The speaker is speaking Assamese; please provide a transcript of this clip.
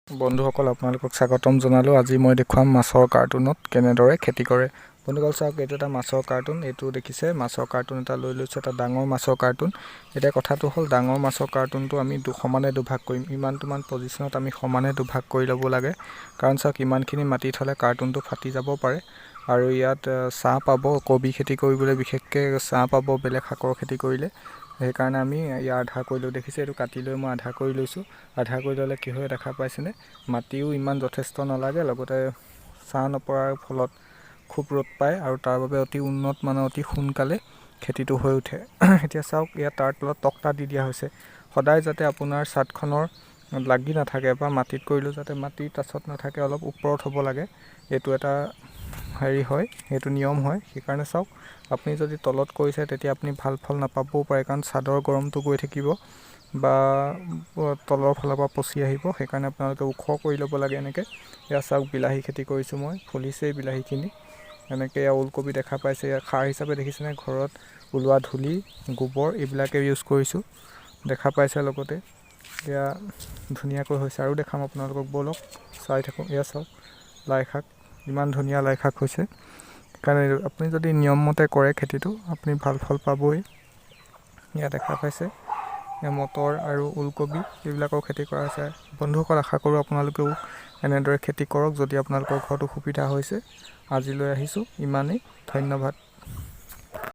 বন্ধুসকল, আপোনালোকক স্বাগতম জনালোঁ। আজি মই দেখুৱাম মাছৰ কাৰ্টুনত কেনেদৰে খেতি কৰে। বন্ধুসকল, চাওক, এইটো এটা মাছৰ কাৰ্টুন। এইটো দেখিছে, মাছৰ কাৰ্টুন এটা লৈ লৈছোঁ, এটা ডাঙৰ মাছৰ কাৰ্টুন। এতিয়া কথাটো হ'ল, ডাঙৰ মাছৰ কাৰ্টুনটো আমি সমানে দুভাগ কৰিম। ইমানটোমান পজিশ্যনত আমি সমানে দুভাগ কৰি ল'ব লাগে। কাৰণ চাওক, ইমানখিনি মাটি থ'লে কাৰ্টুনটো ফাটি যাব পাৰে আৰু ইয়াত ছাঁ পাব। কবি খেতি কৰিবলৈ বিশেষকৈ ছাঁ পাব, বেলেগ শাকৰ খেতি কৰিলে। সেইকাৰণে আমি ইয়াৰ আধা কৰি লওঁ। দেখিছে, এইটো কাটি লৈ মই আধা কৰি লৈছোঁ। আধা কৰি ল'লে কি হয় দেখা পাইছেনে? মাটিও ইমান যথেষ্ট নালাগে, লগতে ছাঁ নপৰাৰ ফলত খুব ৰ'দ পায় আৰু তাৰ বাবে অতি উন্নত মানৰ, অতি সোনকালে খেতিটো হৈ উঠে। এতিয়া চাওক, ইয়াত তাৰ তলত তক্তা দি দিয়া হৈছে সদায়, যাতে আপোনাৰ চাদখনৰ লাগি নাথাকে বা মাটিত কৰিলেও যাতে মাটিৰ টাচত নাথাকে, অলপ ওপৰত হ'ব লাগে। এইটো এটা হেৰি হয়, সেইটো নিয়ম হয়। সেইকাৰণে চাওক, আপুনি যদি তলত কৰিছে, তেতিয়া আপুনি ভাল ফল নাপাবও পাৰে, কাৰণ চাদৰ গৰমটো গৈ থাকিব বা তলৰ ফালৰ পৰা পচি আহিব। সেইকাৰণে আপোনালোকে ওখ কৰি ল'ব লাগে এনেকৈ। এয়া চাওক, বিলাহী খেতি কৰিছোঁ মই, ফুলিছেই বিলাহীখিনি এনেকৈ। এয়া ওলকবি দেখা পাইছে। ইয়াৰ সাৰ হিচাপে দেখিছেনে, ঘৰত ওলোৱা ধূলি, গোবৰ, এইবিলাকে ইউজ কৰিছোঁ, দেখা পাইছে। লগতে এয়া ধুনীয়াকৈ হৈছে আৰু দেখাম আপোনালোকক, ব'লক চাই থাকোঁ। এয়া চাওক, লাই শাক, ইমান ধুনীয়া লাই শাক হৈছে। সেইকাৰণে আপুনি যদি নিয়মমতে কৰে খেতিটো, আপুনি ভাল ফল পাবই। এয়া দেখা পাইছে, এয়া মটৰ আৰু ওলকবি, এইবিলাকৰ খেতি কৰা হৈছে। বন্ধুসকল, আশা কৰোঁ আপোনালোকেও এনেদৰে খেতি কৰক, যদি আপোনালোকৰ ঘৰতো সুবিধা হৈছে। আজিলৈ আহিছোঁ, ইমানেই, ধন্যবাদ।